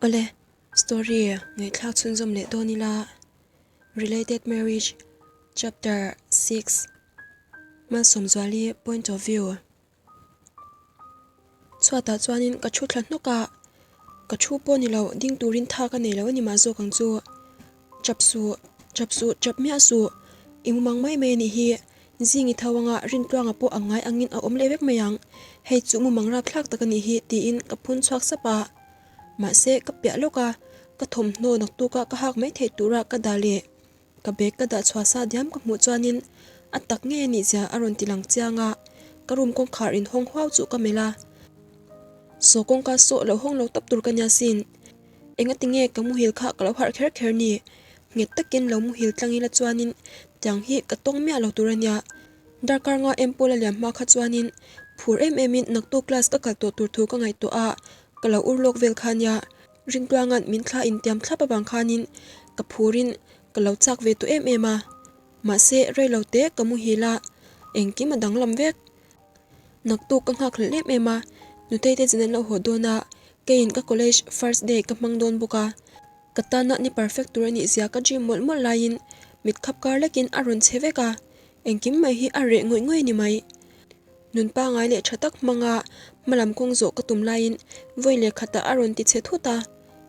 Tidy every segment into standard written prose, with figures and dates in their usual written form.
Awle, story ngaihthlak chhunzawm leh dawn ila, Related Marriage Chapter 6 Malsawmzuali Point of View Chhuatah chuanin ka thu thla hnawk a, ka thu pawh ni lo, ding turin tha ka nei lo a ni mah zawk ang chu. Chap suh, chap suh, chap miah suh, i mumang mai mai a nih hi, zing i tho anga Rintluanga pawh a ngai angin a awm leh vek mai ang, hei chu mumang rapthlak tak a nih hi tiin ka phun chhuak sap a. Mahse ka piah lawk a, ka thawmhnaw naktuka ka hak mai theih tura ka dah leh Ka bag ka dah chhuah sa diam ka hmuh chuanin a tak ngei a nih zia a rawn ti lang chiang a, ka room kawngkhar inhawng huau chu ka melh a. Saw kawngka sawh lo hawng lo tawp tur ka nia sin. Engati nge ka muhil kha ka lo harh kher kher ni? Nghet takin lo muhil tlang ila chuanin tiang hi ka tawng miah lo tur a nia. Darkar nga em pawl a liam hma kha chuanin phur em emin naktuk class ka kal tawh tur thu ka ngaihtuah a, ka lo ur lawk vel kha nia. Ringtluanga'n min thla intiam thlap avang khanin ka phurin ka lo chak ve tawh em em a, mahse rei lo te ka muhil a, engkim a danglam vek. Naktuk ka nghak hlelh em em a, Nutei te zin an lo haw dawn a, keiin ka college first day ka hmang dawn bawk a, ka tana ni perfect tur a nih zia ka dream mawlh mawlh laiin mit khap kar lekin a rawn che vek a, engkim mai hi a reh ngawih ngawih a ni mai. Nun pangai leh tha tak hmanga hmalam kawng zawh ka tum laiin vawi leh khatah a rawn ti chhe thut a,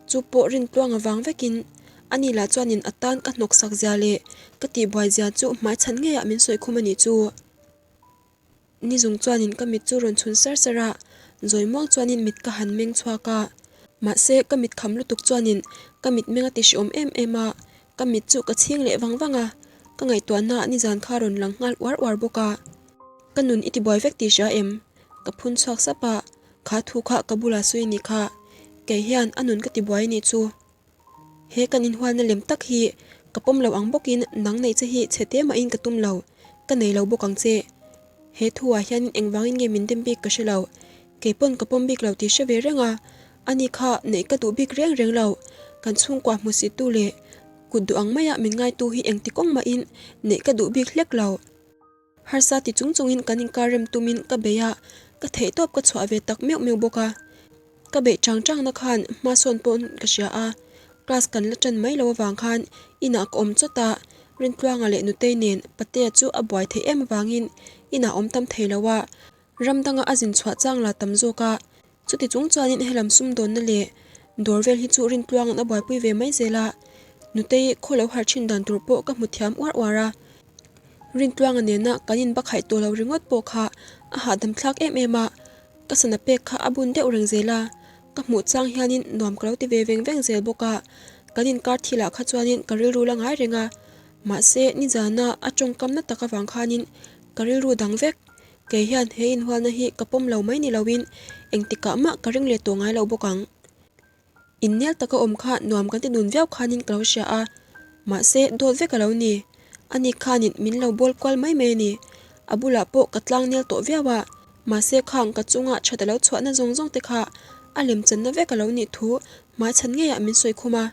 chu pawh Rintluanga vang vekin ani lah chuanin a tan ka hnawk sak zia leh ka tihbuai zia chu hmaichhan ngeiah min sawi khum a nih chu. Ni zung chuanin ka mit chu rawn chhun sar sar a, zawi muang chuanin mit ka han meng chhuak a, mahse ka mit kham lutuk chuanin ka mitmeng a ti hreawm em em a, Ka mit chu ka chhing leh vang vang a, ka ngaihtuahna nizan kha rawn lang nghal uar uar bawk a. Ka nun i tibuai vek tih hria em? Ka phun chhuak sap a, kha thu kha ka bula sawi ni kha. Kei hian a nun ka tibuai anih chu. He kan inhualna lem tak hi ka pawm lo ang bawkin nang neih che hi chhe te mahin ka tum lo, ka nei lo bawk ang che. He thu ah hianin engvangin nge min dem bik ka hre lo. Kei pawn ka pawm bik lo tih hre ve reng a, ani kha neih ka duh bik reng reng lo. Kan chhungkua hmusit tu leh kut duh ang maia min ngaitu hi engti kawng mahin neih ka duh bik hlek lo. Harsa ti chung chungin kan inkar rem tumin ka bei a, ka theihtawp ka chhuah ve tak meuh meuh bawk a. Ka beih chang changna khan hmasawn pawn ka hria a, class kan la tan mai lo avang khan inah ka awm chawt a, Rintluanga leh Nutei nen Patea chu a buai theih em avangin inah awm tam thei lo a, ram danga a zin chhuah chang la tam zawk a, chuti chung chuanin helam sumdawnna leh dawr vel hi chu Rintluanga'n a buaipui ve mai zel a, Nutei khaw lo harh thin dan tur pawh ka hmu thiam uar uar a. Rintluanga nena kan inbakhaih tawh lo ringawt pawh kha a hahdam thlak em em a, Ka sana pek kha a bun deuh reng zel a, ka hmuh chang hianin nuam ka lo ti ve veng veng zel bawk a, kan inkar thilah kha chuanin ka rilru la ngai reng a, mahse nizana a tawngkam na tak avang khanin ka rilru dang vek. Kei hian he inhualna hi ka pawm lo mai ni loin engtikah mah ka ring leh tawh ngai lo bawk ang. Innel taka awm kha nuam kan ti dun viau khanin ka lo hria a, mahse dawt vek a lo ni. Ani khanin min lo bawl kual mai mai a ni. A bulah pawh ka tlang nel tawh viau a, mahse khang ka chunga that a lo chhuahna zawng zawng te kha a lemchanna vek a lo nih thu hmaichhan ngeiah min sawi khum a.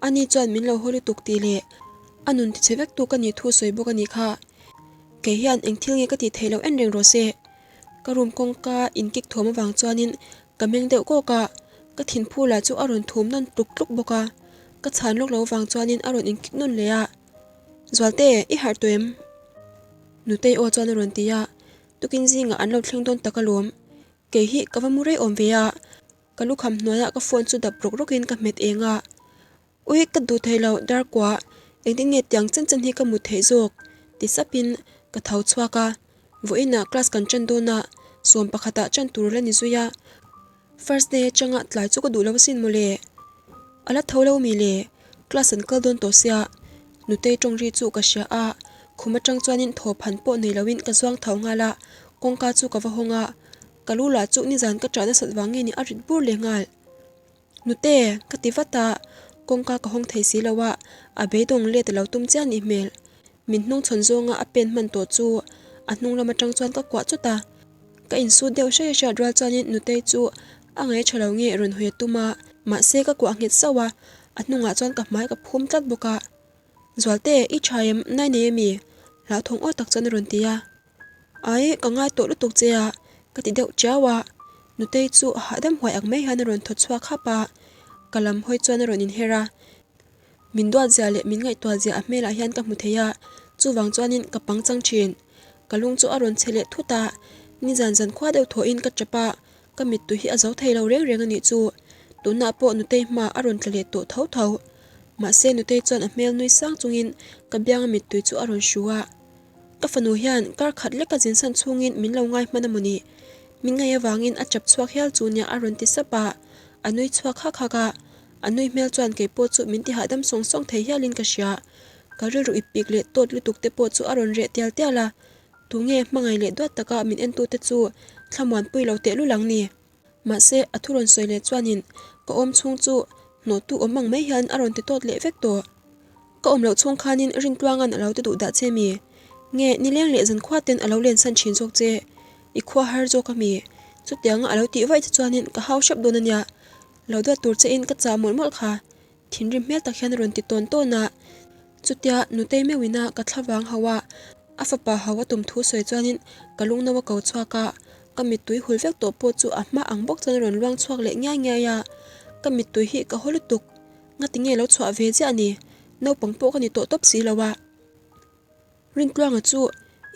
Ani chuan min lo haw lutuk tih leh a nun tichhe vek tu ka nih thu sawi bawk a nih kha. Kei hian eng thil nge ka tih theih loh en reng rawh se. Ka room kawngka inkik thuam avang chuanin Ka meng deuh kawk a, ka thinphu lah chu a rawn thum nawn tluk tluk bawk a, ka chhan lawk lo vang chuanin a rawn inkik nawn leh a. Zualte, i harh tawh em? Nutei aw chuan a rawn ti a, tukin zingah an lo thleng dawn tak alawm. Kei hi ka va mu rei awm ve a, ka lukham hnuaiah ka phone chu dap rawk rawkin ka hmet eng a. Ui, ka duh thei lo, Darkua, engtin nge tiang chen chen hi ka mut theih zawk? ti sapin ka tho chhuak a, vawiinah class kan ṭan dawn a, sawm pakhatah ṭan tur la ni zui a, first day aṭanga tlai chu ka duh lo asin mawle. A la tho lo mi le, class an kal dawn tawh sia, Nutei ṭawng ri chu ka hria a, khum aṭang chuanin thaw phan pawh nei loin ka zuang tho nghal a, kawngka chu ka va hawng a, ka lu lah chu nizan ka ṭah nasat vang nge ni a rit bur leh nghal. Nute, ka ti vat a, kawngka ka hawng thei si lo a, a beidawng let a lo tum chiah nih hmel. Min hnung chhawn zawnga a pen hman tawh chu a hnung lam atang chuan ka kuah chawt a. Ka insut deuh hreih hriat rual chuanin Nutei chu a ngaih tha lo nge rawn hawi a tum a, mahse ka kuah nghet sauh a, a hnungah chuan ka hmai ka phum tlat bawk a. Zualte, i tha em? Nai nei ami? Hlauthawng aw tak chuan a rawn ti a. Ai, ka ngai tawh lutuk che a, ka ti deuh chiau a. Nutei chu hahdam huai ang mai hian a rawn thaw chhuak hap a. Ka lam hawi chuan a rawn inher a, min duat zia leh min ngaihtuah zia a hmelah hian ka hmu thei a, chuvang chuanin ka pangchang thin. Ka lung chu a rawn che leh thut a, nizan zan khua deuh thawhin ka tap a, ka mittui hi a zo thei lo reng reng a nih chu. Tunah pawh Nutei hma a rawn tla leh tawh tho tho. Mahse Nutei chuan a hmel nui sang chungin ka bianga mittui chu a rawn hru a. Ka fanu hian kar khat leka zinsan chhungin min lo ngai hman a maw ni? Min ngaih avangin a chap chhuak hial chu nia a rawn ti sap a, a nui chhuak hak hak a. A nui hmel chuan kei pawh chu min ti hahdam sawng sawng thei hialin ka hria. Ka rilru ip pik leh tawt lutuk te pawh chu a rawn reh tial tial a. Tunge hmangaih leh duat taka min entute chu thlamuanpui lo tehlul ang ni? Mahse, a thu rawn sawi leh chuanin ka awm chhung chu hnawhtu awm ang mai hian a rawn ti tawt leh vek tawh. Ka awm loh chhung khanin Rintluanga'n a lo ti duh dah che mi? Nge nileng leh zankhua ten a lo lensan thin zawk che? I khua har zawk a mi? Chutianga a lo tih vaih che chuanin ka hau hrep dawn a nia. Lo duat tur chein ka chah mawlh mawlh kha. Thinrim hmel tak hian a rawn ti tawn tawn a. Chutia Nutei meuhina ka thlavang hauh a, a fapa hauh a tum thu sawi chuanin ka lungno a ko chhuak a, ka mittui hul vek tawh pawh chu a hma ang bawk chuan a rawn luang chhuak leh ngiai ngiai a. Ka mittui hi ka haw lutuk. Ngati nge lo chhuah ve chiah a ni? Naupang pawh ka ni tawh tawp si lo a. Rintluanga chu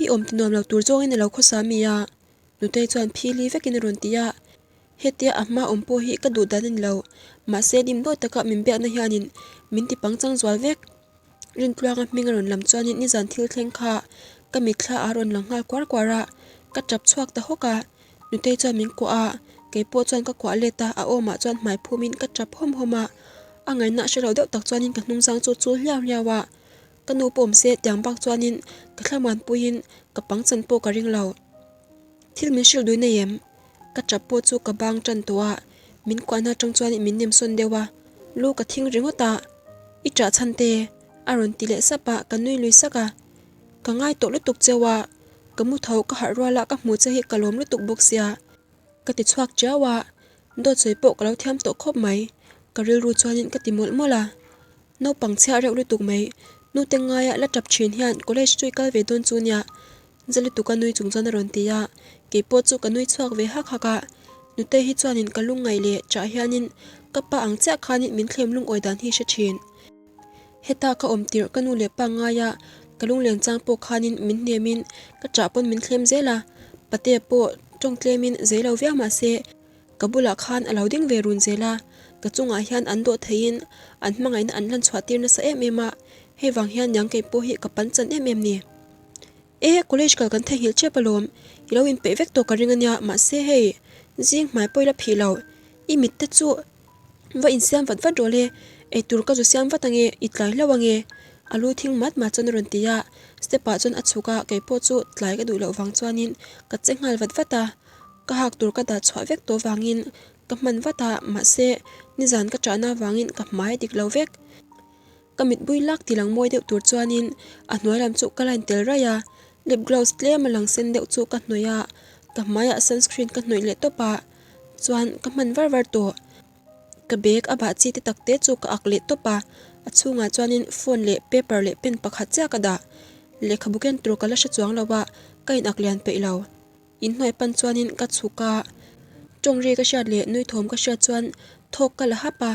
i awm ti nuam lo tur zawngin a lo khawsa mi a? Nutei chuan phili vekin a rawn ti a. Hetia a hma awm pawh hi ka duh dan a ni lo, mahse dim dawt taka min biakna hianin min ti pangchang zual vek. Rintluanga hming a rawn lam chuanin nizan thil thleng kha ka mitthla a rawn lang nghal kuar kuar a, ka tap chhuak ta hawk a. Nutei chuan min kuah a, kei pawh chuan ka kuah let a, a awmah chuan hmai phumin ka tap hawm hawm a. A ngaihna a hre lo deuh tak chuanin ka hnungzang chu chul hliau hliau a. Ka nu pawh awm se tiang bak chuanin ka thlamuanpuiin ka pangchan pawh ka ring lo. Thil min hrilh dui nei em? Ka tap pawh chu ka bang tan tawh a, min kuahna atang chuan min nem sawn deuh a, lu ka thing ringawt a, I ṭah chhan te? a rawn ti leh sap a, ka nui lui sak a. Ka ngai tawh lutuk cheu a, ka mu tho ka harh rual a ka hmu che hi ka lawm lutuk bawk sia. Ka ti chhuak chiau a, dawt sawi pawh ka lo thiam tawh khawp mai, ka rilru chuanin ka ti mawlh mawlh a. Naupang chhiah reuh lutuk mai, nute ngaia la tap thin hian college chu i kal ve dawn chu nia, Za lutuk a nui chung chuan a rawn ti a, kei pawh chu ka nui chhuak ve hak hak a. Nutei hi chuanin ka lungngaih leh chah hianin ka pa ang chiah khanin min thlem lungawi dan hi hre thin. Heta ka awm tirh ka nu leh pa ngaia ka lunglen chang pawh khanin min hnemin ka chah pawn min thlem zel a, patea pawh tawng tlemin zei lo viau mah se ka bulah khan a lo ding ve run zel a, ka chungah hian an dawh theiin an hmangaihna an lan chhuah tir nasa em em a, hei vang hian niang kei pawh hi ka pan chan em em ni. E, college kal kan theihnghilh tep alawm, i lo inpeih vek tawh ka ring ania, mahse hei, zing hmai pawh i la phih lo, i mit te chu va insiam vat vat rawh le, eitur ka zu siam vat ange, i tlai hlauh ange, a lu thing mat mat chuan a rawn ti a, step ah chuan a chhuk a, kei pawh chu tlai ka duh loh vang chuanin ka che nghal vat vat a, ka hak tur ka dah chhuah vek tawh vangin ka hman vat a, mahse nizan ka chahna vangin ka hmai a dik lo vek. Ka mitbui lak ti lang mawi deuh tur chuanin a hnuai lam chu ka line tel raih a, lip gloss tlem a lang sen deuh chu ka hnawih a, ka hmaiah sunscreen ka hnawih leh tawp a, chuan ka hman var var tawh. Ka bag a bah chi te tak te chu ka ak leh tawp a, a chhungah chuanin phone leh paper leh pen pakhat chiah ka dah. Lehkhabu ken tur ka la hre chuang lo a, ka in ak lian peih lo. Inhnuai pan chuanin ka chhuk a, tawng ri ka hriat leh nui thawm ka hriat chuan thawk ka la hap a.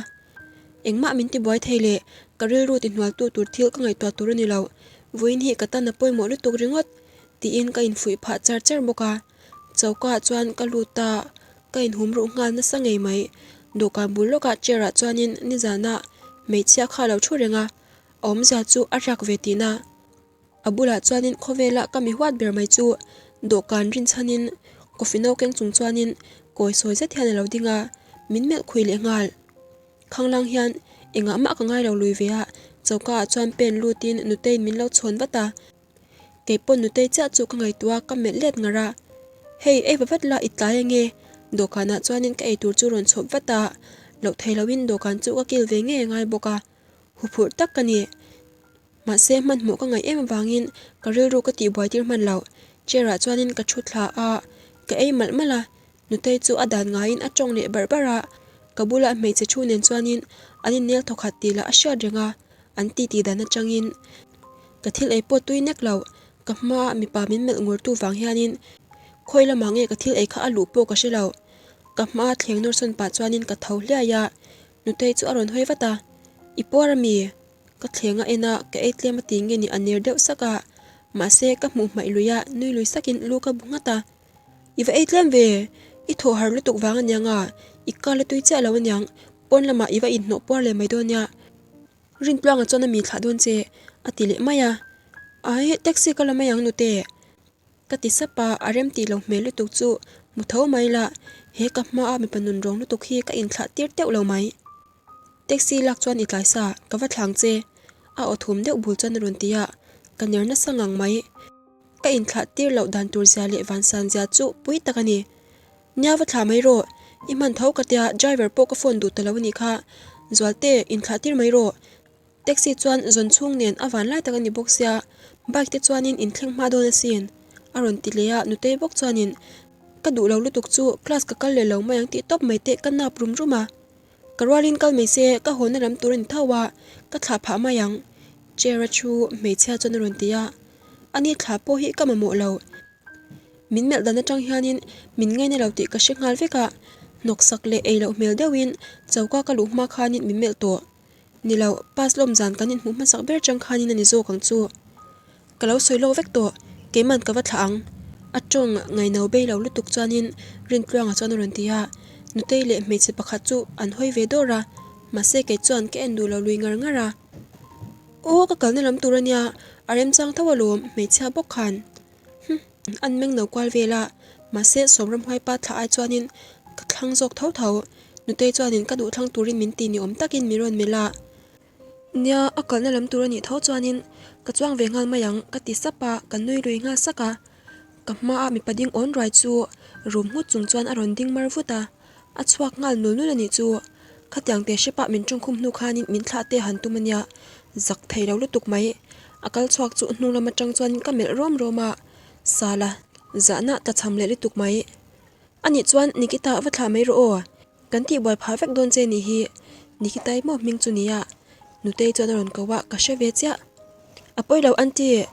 Engmah min tibuai thei leh ka rilru ti hnualtu tur thil ka ngaihtuah tur a ni lo, vawiin hi ka tan a pawimawh lutuk ringawt tiin ka infuih phah char char bawk a. Choka ah chuan ka lut a, ka inhum ruh nghal nasa ngei mai. Dawhkan bul lawkah chair ah chuanin nizanah hmeichhia kha a lo thu reng a, a awmzia chu a riak ve tihna. A bulah chuanin khawvela ka mi huat ber mai chu dawhkan rinchhanin coffee no keng chung chuanin kawi sawi zet hian a lo ding a, min melh khui leh nghal. Khanglang hian engah mah ka ngai lo lui ve a, choka ah chuan pen lutin Nutei'n min lo chhawn vat a. Kei pawn Nutei chiah chu ka ngaihtuah a, ka melh let ngar a. Hei, ei va vat la, i tlai ange. Dawhkanah chuanin ka eitur chu rawn chhawp vat a, loh thei loin dawhkan chu ka kil ve ngei a ngai bawk a. Huphurh tak ka ni. Mahse hmanhmawh ka ngaih em avangin ka rilru ka tihbuai tir hman lo. Chair ah chuanin ka thu thla a, ka ei malh malh a. Nutei chu a dan ngaiin a tawng leh barh barh a, ka bula hmeichhe thu nen chuanin an innel thawkhat tih lah a hriat reng a, an titi dan atangin ka thil ei pawh tui nek lo. Ka hmaa mipa min melh ngur tu vang hianin khawi lamah nge ka thil ei kha a luh pawh ka hre lo. Ka hmaa thleng nawr sawn pah chuanin ka tho hliai a. Nutei chu a rawn hawi vat a, I puar ami? Ka thleng a en a, ka ei tlem a ti nge ni a ner deuh sak a, mahse ka hmuh hmaih lui a, nui lui sakin lu ka bu nghat a. I va ei tlem ve, i thawh har lutuk vang aniang a, i kal a tui chiah lo aniang, pawn lamah i va inhnawh puar leh mai dawn nia. Rintluanga chuan a mi thlah dawn che, a ti leh mai a. Ai, taxi ka la mai ang nute. Ka ti sap a, a rem tih lo hmel lutuk chu hmu tho mai la, he ka hmaa mipa nun rawng lutuk hi ka inthlah tir teuh lo mai. Taxi lak chuan i tlai sa, ka va thlang che, a aw thum deuh bul chuan a rawn ti a, ka ner nasa ngang mai. Ka inthlah tir loh dan tur zia leh vansan zia chu pui tak a ni. Nia va thlah mai rawh, i hman tho ka tia driver pawh ka phone duh ta lo a nih kha, Zualte, inthlah tir mai rawh. Taxi chuan zawn chhung nen a van lai tak a ni bawk sia, bike te chuanin inthleng hma dawn asin, a rawn ti leh a, nutei bawk chuanin, Ka duh lo lutuk chu class ka kal leh lo mai ang tih tawp mai teh ka nap rum rum a. Ka rualin kal mai se, ka hawnna lam tur a ni tho a, ka thlah phah mai ang, chair a thu hmeichhia chuan a rawn ti a, ani thlah pawh hi ka mamawh lo. Min melh dan atang hianin min ngaina lo tih ka hre nghal vek a, hnawksak leh ei loh hmel deuhin choka ka luh hma khanin min melh tawh. Ni lo, pass lawm zan kan inhmuh hmasak ber chang khanin a ni zawk ang chu. Ka lo sawi lawk vek tawh, keiman ka va thlah ang. A tawng ngaino bei lo lutuk chuanin Rintluanga chuan a rawn ti a, Nutei leh hmeichhe pakhat chu an hawi ve dawr a, mahse kei chuan ka en duh lo lui ngar ngar a. Aw ka kalna lam tur a nia, a remchang tho alawm hmeichhia bawk khan. Hum, an meng no kual vel a, mahse Sawmramhuai pa thlah ai chuanin ka thlang zawk tho tho. Nutei chuanin ka duh thlang turin min ti ni awm takin min rawn melh a. Nia, a kalna lam tur a nih tho chuanin ka chuang ve nghal mai ang ka ti sap a, ka nui lui nghal sak a. Ka hmaa mipa ding awn ruai chu rum nghut chung chuan a rawn ding mar vut a, a chhuak nghal nul nul a nih chu. Khatiang te hrepah min tawngkhum hnu khanin min thlah te han tum a nia, zak thei lo lutuk mai. A kal chhuak chu hnung lam atang chuan ka melh rawm rawm a, Sala, zahna ta cham leh lutuk mai. Anih chuan Nikita va thlah mai rawh aw, kan tihbuai phah vek dawn che nih hi, Nikitai maw hming chu nia, Nutei chuan a rawn ko a, ka hre ve chiah. A pawi lo aunty,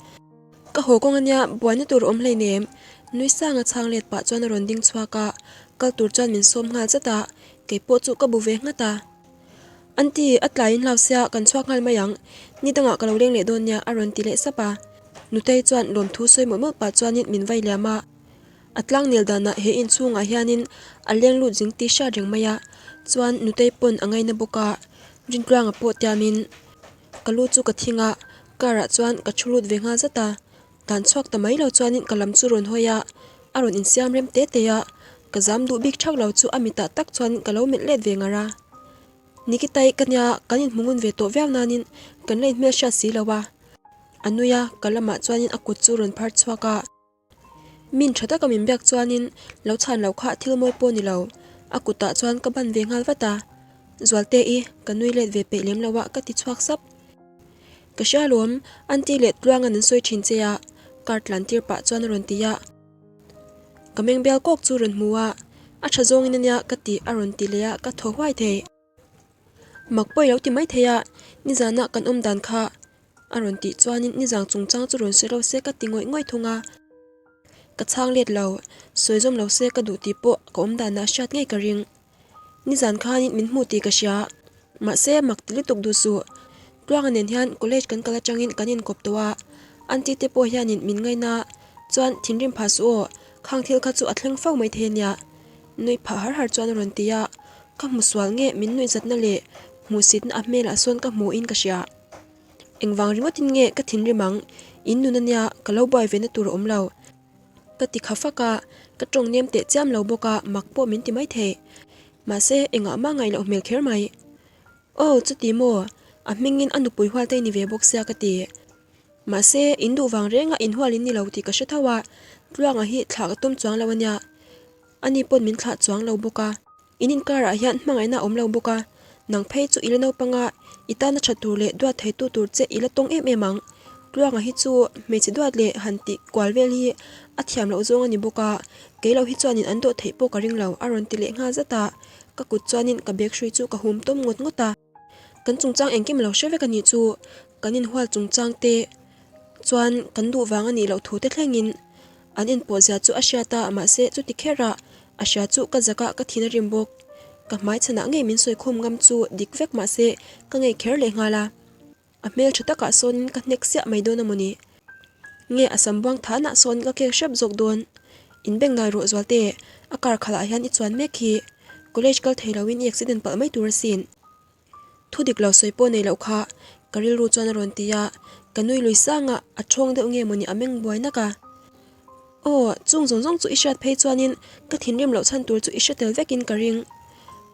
ka haw kawng ania buaina tur a awm hleinem, nui sanga chhang let pah chuan a rawn ding chhuak a, kal tur chuan min sawm nghal zat a, kei pawh chu ka bu ve nghat a. Aunty, a tlaiin hlau sia kan chhuak nghal mai ang, ni dangah ka lo leng leh dawn nia a rawn ti leh sap a, Nutei chuan lawmthu sawi mawlh mawlh pah chuanin min vai liam a. A tlangnel danah he inchhungah hianin a leng lut zing tih hriat reng mai a, chuan nutei pawn a ngaina bawk a, Rintluanga pawh tiamin ka lu chu ka thing a, car ah chuan ka thu lut ve nghal zat a, dan chhuak ta mai lo chuanin ka lam chu rawn hawi a, a rawn insiam rem te te a, ka zam duh bik thak lo chu a mitah tak chuan ka lo melh let ve ngar a. Nikitai ka nia kan inhmu ngun ve tawh viau nanin kan la inhmel hriat si lo a, a nui a, ka lamah chuanin a kut chu rawn phar chhuak a. Min tha taka min biak chuanin lo chhan loh kha thil mawi pawh ni lo, a kutah chuan ka ban ve nghal vat a. Zualte i, ka nui let ve peih lem lo a ka ti chhuak sap. Ka hria alawm, aunty leh Tluanga'n an sawi thin che a, car tlan tir pah chuan a rawn ti a. Ka meng bial kawk chu rawn hmu a, a tha zawngin ania ka tih a rawn ti leh a, ka thaw huai thei. Mak pawh i lo ti mai thei a, nizana kan awm dan kha a rawn tih chuanin nizang chungchang chu rawn sawi lo se ka ti ngawih ngawih thung a. Ka chhang let lo, sawi zawm lo se ka duh tih pawh ka awm danah hriat ngei ka ring. Nizan khanin min hmu tih ka hria, mahse mak ti lutuk duh suh. Tluanga nen hian college kan kal atangin kan inkawp tawh a, aunty te pawh hianin min ngaina chuan thinrim phah suh aw, khang thil kha chu a thleng fo maithei ania. Nuih phah har har chuan a rawn ti a, ka hmu sual nge min nuih zatna leh hmuhsitna a hmelah sawn ka hmu in ka hria. Engvang ringawtin nge ka thinrim ang, in nun ania ka lo buai ve na tur a awm lo. Ka ti kha fak a, ka tawng nem teh chiam lo bawk a, mak pawh min ti mai thei. Mahse engah mah ngaih loh hmel kher mai. Aw chuti maw, a hmingin a nupui hual te i ni ve bawk sia ka ti. Mahse, in duh vang renga inhual in ni lo tih ka hre tho a, Tluanga hi thlah ka tum chuang lo ania. Ani pawn min thlah chuang lo bawk a. In inkarah hian hmangaihna a awm lo bawk a, nang phei chu i la naupang a, i tana tha tur leh duat theitu tur che i la tawng em em ang. Tluanga hi chu hmeichhe duat leh han tih kual vel hi a thiam loh zawng a ni bawk a, kei lo hi chuanin an dawh theih pawh ka ring lo, a rawn ti leh nghal zat a, ka kut chuanin ka bag hrui chu ka hum tawm ngawt ngawt a. Kan chungchang engkim lo hre vek a nih chu, kan inhual chungchang te chuan kan duh vang a nih loh thu te thlengin an inpawh zia chu a hriat a, mahse chuti kher a, a hria chu ka zak a, ka thin a rim bawk. Ka hmai chhanah ngei min sawi khum ngam chu dik vek mah se ka ngei kher leh nghal a. A hmel tha takah sawnin ka hnek siah mai dawn a maw ni? Nge a sam buang thanah sawn ka kek hrep zawk dawn? Inbeng ngai rawh Zualte, a car khalh ah hian i chuan mek hi. College kal thei loin i accident palh mai tur asin. Thu dik lo sawi pawh nei loh kha ka rilru chuan a rawn ti a, ka nui lui sang a, a thawng deuh nge mawni a meng buai nak a. Aw, chung zawng zawng chu i hriat phei chuanin ka thinrim loh chhan tur chu i hre tel vekin ka ring.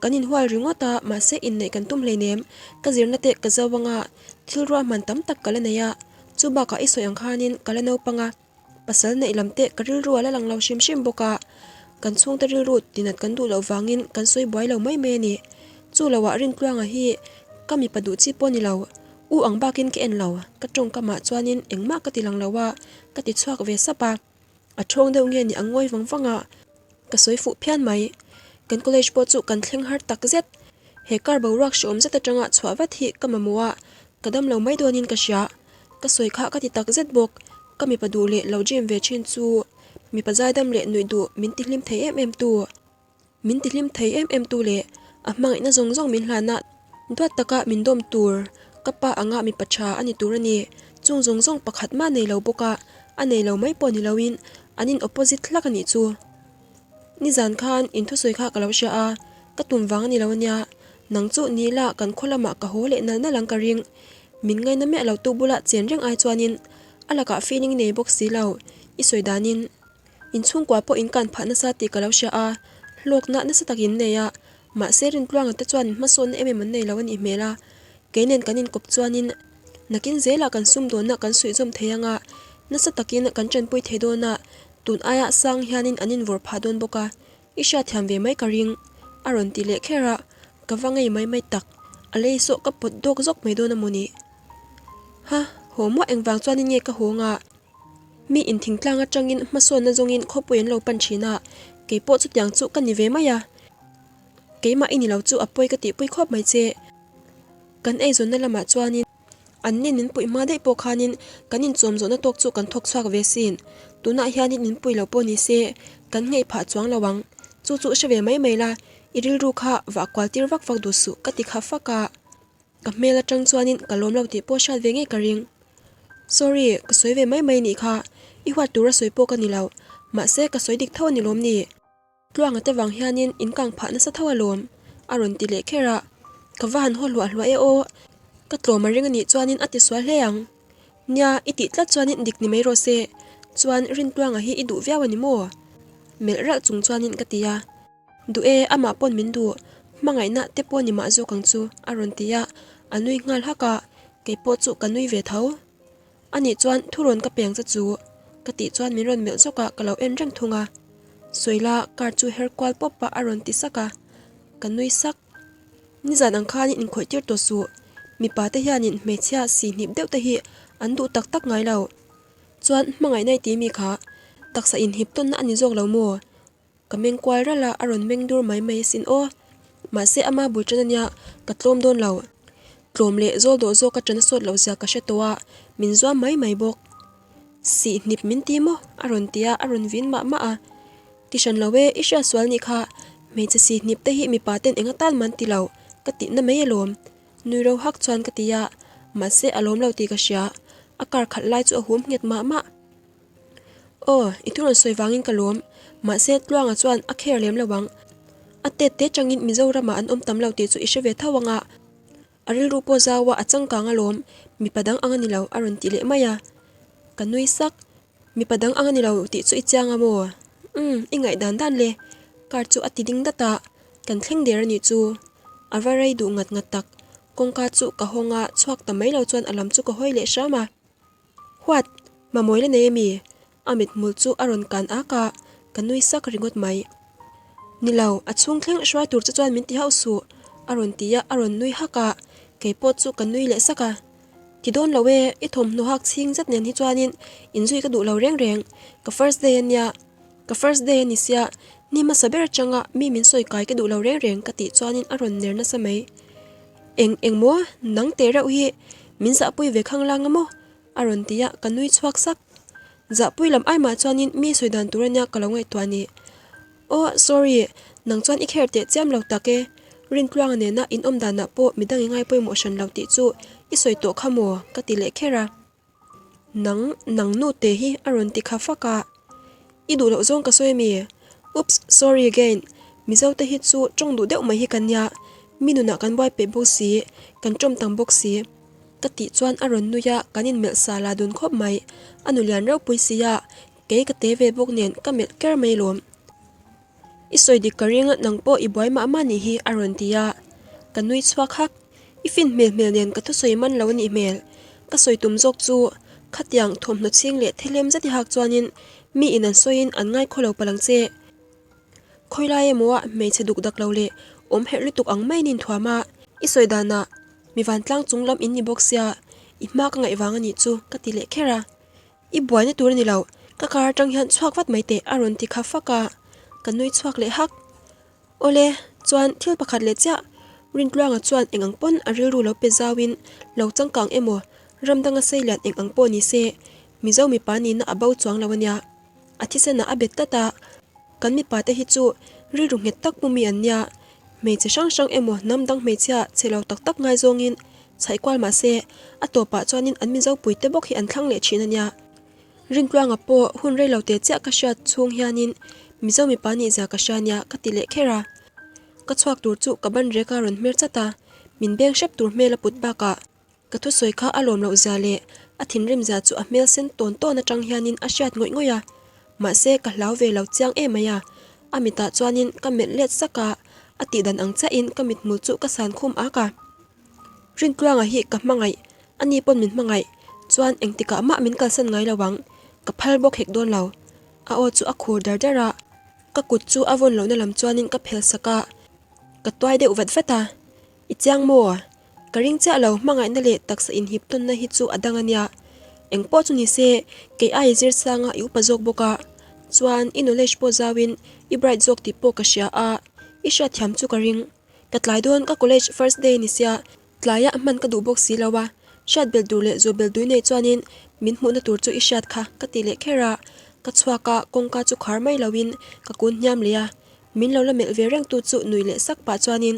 Kan inhual ringawt a, mahse inneih kan tum hleinem, ka zirna te ka zo anga thil ruahman tam tak ka la nei a, chu bakah i sawi ang khanin ka la naupang a, pasal neih lam te ka rilru a la lang lo hrim hrim bawk a, kan chhungte rilru tinat kan duh loh vangin kan sawi buai lo mai mai a ni. Chu loah Rintluanga hi ka mipa duh chi pawh ni lo, U ang bakin ka en lo, ka tawngkamah chuanin engmah ka ti lang lo a, ka ti chhuak ve sap a. A thawng deuh nge ni a ngawi vang vang a, ka sawi fuh phian mai. Kan college pawh chu kan thleng har tak zet. He car boruak hreawm zet atanga chhuah vat hi ka mamawh a, ka dam lo mai dawnin ka hria. Ka sawi kha ka ti tak zet bawk, ka mipa duh leh lo dream ve thin chu mipa zaidam leh nuih duh min ti hlim thei em em tu. Min ti hlim thei em em tu leh a hmangaihna zawng zawng min hlan a, duat taka min dawm tur ka pa anga mipa tha a ni tur a ni. Chung zawng zawng pakhat mah nei lo bawk a, a nei lo mai pawh ni loin an in opposite hlak a nih chu. Nizan khan in thusawi kha ka lo hria a, ka tum vang a ni lo ania, nang chu ni la kan khaw lamah ka haw leh nal nal ang ka ring. Min ngaina miah lo tu bula chen reng ai chuanin a lakah feeling nei bawk si lo, i sawi danin. Inchhungkua pawh in kan phah nasa tih ka lo hria a, hlawkna nasa tak in nei a, mahse Rintluanga te chuan hmasawnna em em an nei lo a nih hmel a, kei nen kan inkawp chuanin nakin zelah kan sumdawnna kan suihzawm thei anga nasa takin kan tanpui thei dawn a, tun aia sang hianin an invawrh phah dawn bawk a, i hriatthiam ve mai ka ring a rawn ti leh kher a, ka va ngei mai mai tak, a lei sawh ka pawt dawk zawk mai dawn a maw ni? Ha, haw muah engvang chuanin nge ka haw nga? Mi in thingtlang atangin hmasawnna zawngin khawpui an lo pan thin a, kei pawh chutiang chu ka ni ve mai a. Keimah i ni lo chu a pawi ka tihpui khawp mai che. Kan eizawnna lamah chuanin an nen min puih hma daih pawh khanin kan inchawm zawhna tawk chu kan thawk chhuak ve sin. Tunah hianin min pui lo pawh ni se kan ngei phah chuang lo ang. Chu chu hre ve mai mai la, i rilru kha vah kual tir vak vak duh suh ka ti kha fak a. Ka hmel atang chuanin ka lawm lo tih pawh hriat ve ngei ka ring. Sorry, ka sawi ve mai mai nih kha, i huat tura sawi pawh ka ni lo. Mahse ka sawi dik tho a ni lawm ni? Tluanga te vang hianin in kang phah nasa tho alawm, a rawn ti leh kher a. Ka va han haw hluah hluah e aw, ka tlawm a ring a nih chuanin a ti sual hle ang. Nia, i tih tlat chuanin dik ni mai rawh se, chuan Rintluanga hi i duh viau a ni maw? Melh ralh chung chuanin ka ti a. Duh e, amah pawn min duh, hmangaihna te pawh ni mah zawk ang chu, a rawn ti a, a nui nghal hak a, kei pawh chu ka nui ve tho. Anih chuan thurawn ka peng che chu, ka tih chuan min rawn melh zawk a, ka lo en reng thung a. Sawila car chu her kual pawp a, a rawn ti sak a, ka nui sak. Nizan ang khanin inkhawih tir tawh suh, mipa te hianin hmeichhia si hnip deuh te hi an duh tak tak ngai lo. Chuan hmangaihna i ti mi kha, taksa inhip tawnna a ni zawk lo maw? Ka meng kual ralh a, a rawn meng dur mai mai asin aw. Mahse ama bul tan ania, ka tlawm dawn lo. Tlawm leh zawl dawh zawk a tan a sawt loh zia ka hre tawh a, min zuam mai mai bawk. Sih hnip min ti maw? A rawn ti a, a rawn vin mah mah a. Ti hran lo e, i hriat sual nih kha, hmeichhe sih hnip te hi mipa ten eng atan man ti lo, ka tihna mai alawm. Nui ro hak chuan ka ti a, mahse a lawm lo tih ka hria, a kar khalh lai chu a hum nghet mah mah. Aw, i thu rawn sawi vangin ka lawm. Mahse, Tluanga chuan a kher lem lo ang. A tet te changin Mizoramah an awm tam lo tih chu i hre ve tho ang a. A rilru pawh zau a, a changkang alawm. Mipa dang ang a ni lo, a rawn ti leh mai a. Ka nui sak. Mipa dang ang a ni lo tih chu i chiang a maw? Umm, i ngaih dan dan le. Car chu a ti ding dat a, kan thleng der a nih chu. A va rei duh ngat ngat tak. Kawngka chu ka hawng a, chhuak ta mai lo chuan a lam chu ka hawi leh hram a. What? Mamawi la nei ami? A mithmul chu a rawn kan ak a, ka nui sak ringawt mai. Ni lo, a chhung thleng hruai tur che chuan min ti hauh suh, a rawn ti a, a rawn nui hak a, kei pawh chu ka nui leh sak a. Ti dawn lo e, i thawmhnaw hak chhing zet nen hi chuanin inzui ka duh lo reng reng, ka first day a nia, ka first day a ni sia, ni hmasa ber atanga mi min sawi kai ka duh lo reng reng ka tih chuanin a rawn ner nasa mai. Eng eng maw? Nang teh reuh hi min zahpui ve khang lang a maw? A rawn ti a, ka nui chhuak sak. Zahpui lam ai mah chuanin mi sawi dan tur ania ka lo ngaihtuah ni. Aw, sorry, nang chuan i kher teh chiam lo tak e. Rintluanga nena in awm danah pawh midang i ngai pawimawh hran lo tih chu i sawi tawh kha maw? ka ti leh kher a. Nang, nang nu te hi a rawn ti kha fak a. I duh loh zawng ka sawi ami? Oops, sorry again. Mizo te hi chu tawng duh deuh mai hi kan nia. Mi nunah kan buai peih bawk si, kan tawm tam bawk si. Ka tih chuan a rawn nui a, kan inmelh sa la dun khawp mai. A nu lian ropui si a, kei ka te ve bawk nen ka melh ker mai lawm. I sawi dik ka ring, nang pawh i buai mah mah nih hi, a rawn ti a. Ka nui chhuak hak. I fin hmel hmel nen ka thusawi man lo a nih hmel. Ka sawi tum zawk chu, khatiang thawmhnaw chhing leh thelem zet i hak chuanin mi in an sawiin an ngai khaw lo palh ang che. Khawi lai emaw ah hmeichhe duk dak lo leh awm herh lutuk ang mai nin thuam a. I sawi danah mi vantlang chung lam in ni bawk sia, i hma ka ngaih vang a nih chu, ka ti leh kher a. I buaina tur a ni lo, ka car atang hian chhuak vat mai teh a rawn ti kha fak a, ka nui chhuak leh hak. Awle, chuan thil pakhat leh chiah, Rintluanga chuan eng ang pawn a rilru lo pe zauin lo changkang emaw, ram danga sei lian eng ang pawh ni se, Mizo mipa nihna a bo chuang lo a nia. A thisenah a bet tlat a, kan mipa te hi chu rilru nghet tak pu mi an nia, hmeichhe hrang hrang emaw hnam dang hmeichhia chhe lo tak tak ngaizawngin chhaih kual mah se, a tawpah chuanin an Mizo puite bawk hi an thlang leh thin a nia. Rintluanga pawh hun rei lo te chiah ka hriat chhung hianin Mizo mipa nih zia ka hria nia ka ti leh kher a. Ka chhuak tur chu ka ban rek a rawn hmer chat a, min beng hrep tur hmel a put bakah Ka thusawi kha a lawm loh zia leh a thinrim zia chu a hmel sen tawn tawn atang hianin a hriat ngawih ngawih a, mahse ka hlau ve lo chiang em mai a, a mitah chuanin ka melh let sak a, a tihdan ang chiahin ka mithmul chu ka san khum ak a. Rintluanga hi ka hmangaih, ani pawn min hmangaih, chuan engtikah mah min kalsan ngai lo ang, ka phal bawk hek dawn lo. A aw chu a khur dar dar a, ka kut chu a vawn lohna lam chuanin ka phel sak a, ka tuai deuh vat vat a, I chiang maw? Ka ring chiah lo, hmangaihna leh taksa inhip tawnna hi chu a dang a nia. Eng pawh chu ni se, kei ai zir sanga i upa zawk bawk a, chuan i knowledge pawh zauin i bright zawk tih pawh ka hria a, i hriatthiam chu ka ring. Ka tlai dawn ka college first day ni sia, tlaia hman ka duh bawk si lo a, hriat belh dur leh zawh belh dui nei chuanin min hmuhna tur chu i hriat kha ka ti leh kher a, ka chhuak a, kawngka chu khar mai loin ka kun hniam leh a, min lo la melh ve reng tu chu nuih leh sak pah chuanin.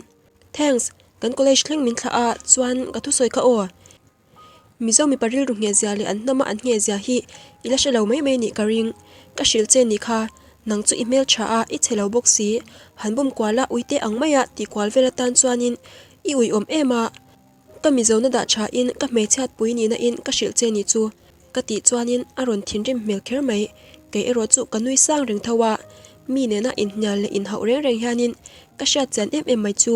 Thanks, kan college thleng min thlah a, chuan ka thusawi kha aw. Mizo mipa rilru ngheh zia leh an hnama an ngheh zia hi i la hre lo mai mai nih ka ring. Ka hrilh che nih kha, nang chu i hmel tha a, i chhe lo bawk si. Han bum kual a, uite ang maia tih kual vel atan chuanin i uiawm em a. Ka Mizona dah tha in ka hmeichhiat pui nihna in ka hrilh che nih chu ka tih chuanin a rawn thinrim hmel kher mai. Kei erawh chu ka nui sang reng tho a, mi nena inhnial leh inhauh reng reng hianin ka hriat chian em em mai chu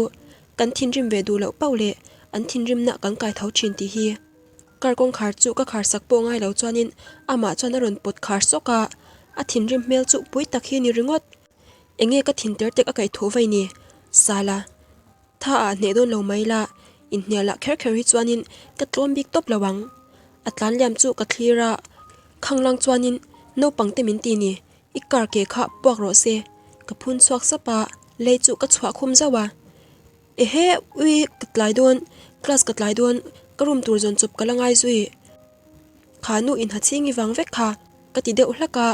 kan thinrim ve duh loh pauh leh an thinrimna kan kai tho thin tih hi. Car kawngkhar chu ka khar sak pawh ngai lo chuanin amah chuan a rawn pawt khar sawk a, a thinrim hmel chu pui tak hi ni ringawt. Enge ka thinter tek a kaih thuh vei ni? Sala. Tha ah hneh dawn lo mai la, inhnial ah kher kher hi chuanin ka tlawm bik tawp lo ang. A tlan liam chu ka thlir a, khanglang chuanin naupang te min ti ni, i car ke kha puak rawh se, ka phun chhuak sap a, lei chu ka chhuah khum zauh a. Ehe, ui, ka tlai dawn, class ka tlai dawn, ka room tur zawn chawp ka la ngai zui. Kha nu inha chhing i vang vek kha, ka ti deuh hlak a,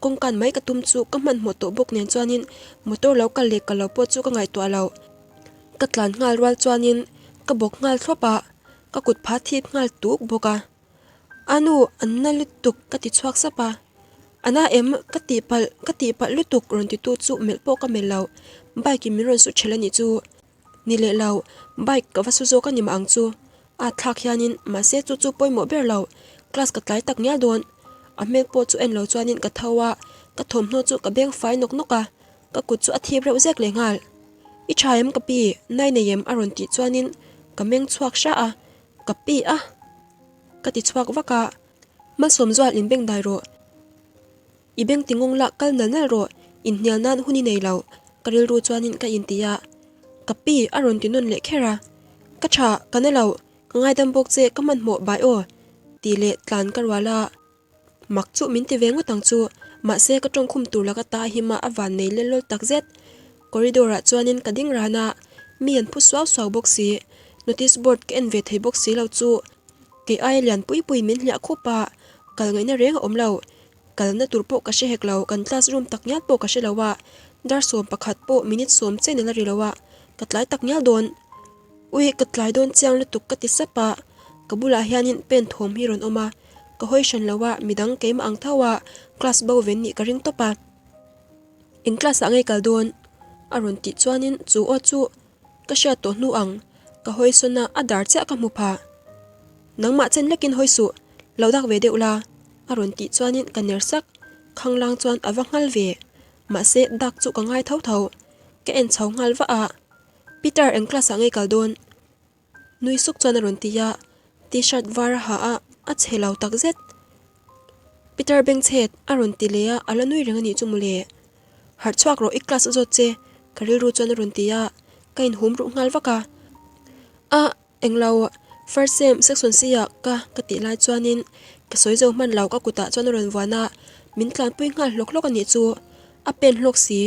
kawngkan mai ka tum chu ka hmanhmawh tawh bawk nen chuanin motor lo kal leh kal lo pawh chu ka ngaihtuah lo. Ka tlan nghal rual chuanin ka bawk nghal thlawp a, ka kut pha thip nghal tuk bawk a. A nu, an na lutuk ka ti chhuak sap a. A na em? Ka tihpalh, ka tihpalh lutuk rawn titu chu melh pawh ka melh lo. Bike in min rawn su ṭhelh a nih chu. Ni leh lo, bike ka va su zawk a ni mah ang chu. A thlak hianin mahse chu chu pawimawh ber lo, class ka tlai tak ngial dawn. A hmel pawh chu en lo chuanin ka tho a, ka thawmhnaw chu ka beng fai nawk nawk a, ka kut chu a thip reuh zek leh nghal. I tha em ka pi, nai nei em a rawn tih chuanin ka meng chhuak hra a, ka pi a ka ti chhuak vak a, Malsawmzual inbeng dai rawh. I beng ti ngawng lah kal nal nal rawh, inhnial nan hun i nei lo, ka rilru chuanin ka inti a. Ka pi a rawn ti nawn leh kher a. Ka tha, ka na lo, ka ngaidam bawk che ka hmanhmawh bai aw, tih leh tlan ka rual a. Mak chu min ti ve ngawt ang chu, mahse ka tawngkhum tur laka ta him a a van nei lel lawl tak zet. Corridor ah chuanin ka ding ran a, mi an phu suau suau bawk si. Notice board ka en ve thei bawk si lo chu kei aia lian pui pui min hliah khup a, kal ngaihna reng a awm lo. Kalna tur pawh ka hre hek lo, kan class room tak ngial pawh ka hre lo a, dar 11 pawh minute sawm chen a la ri lo a, Ka tlai tak ngial dawn. Ui, ka tlai dawn chiang lutuk ka ti sap a, ka bulah hianin pen thawm hi rawn awm a, ka hawi hran lo a, midang keimah ang tho a class bo ve nih ka ring tawp a. Eng class ah ngei kal dawn? A rawn tih chuanin chu aw chu ka hriat tawh hnu ang, ka hawi sawn a, a dar chiah ka hmu phah. Nangmah chen lekin hawi suh, lo dak ve deuh la, a rawn tih chuanin ka ner sak, khanglang chuan a va nghal ve, mahse dak chu ka ngai tho tho, ka en chho nghal vah a. Peter eng class ah ngei kal dawn? Nui suk chuan a rawn ti a, t-shirt var a ha a, a chhe lo tak zet. Peter bengchhet a rawn ti leh a, a la nui reng a nih chu mawle. Harh chhuak rawh i class a zawt che, ka rilru chuan a rawn ti a, ka inhum ruh nghal vak a. A, englo, first sem section C ah ka ka tih lai chuanin ka sawi zo hman lo ka kutah chuan a rawn vuan a, min tlanpui nghal hlawk hlawk a nih chu. A pen hlawk si,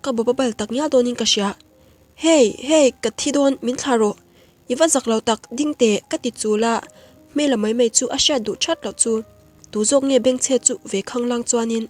ka bawp a bal tak ngial dawnin ka hria. Hey, hey, ka thi dawn, min thlah rawh. I va zak lo tak, ding teh, ka ti chul a, hmela mai mai chu a hriat duh that loh chu. Tu zawk nge bengchhe chu ve khanglang chuanin.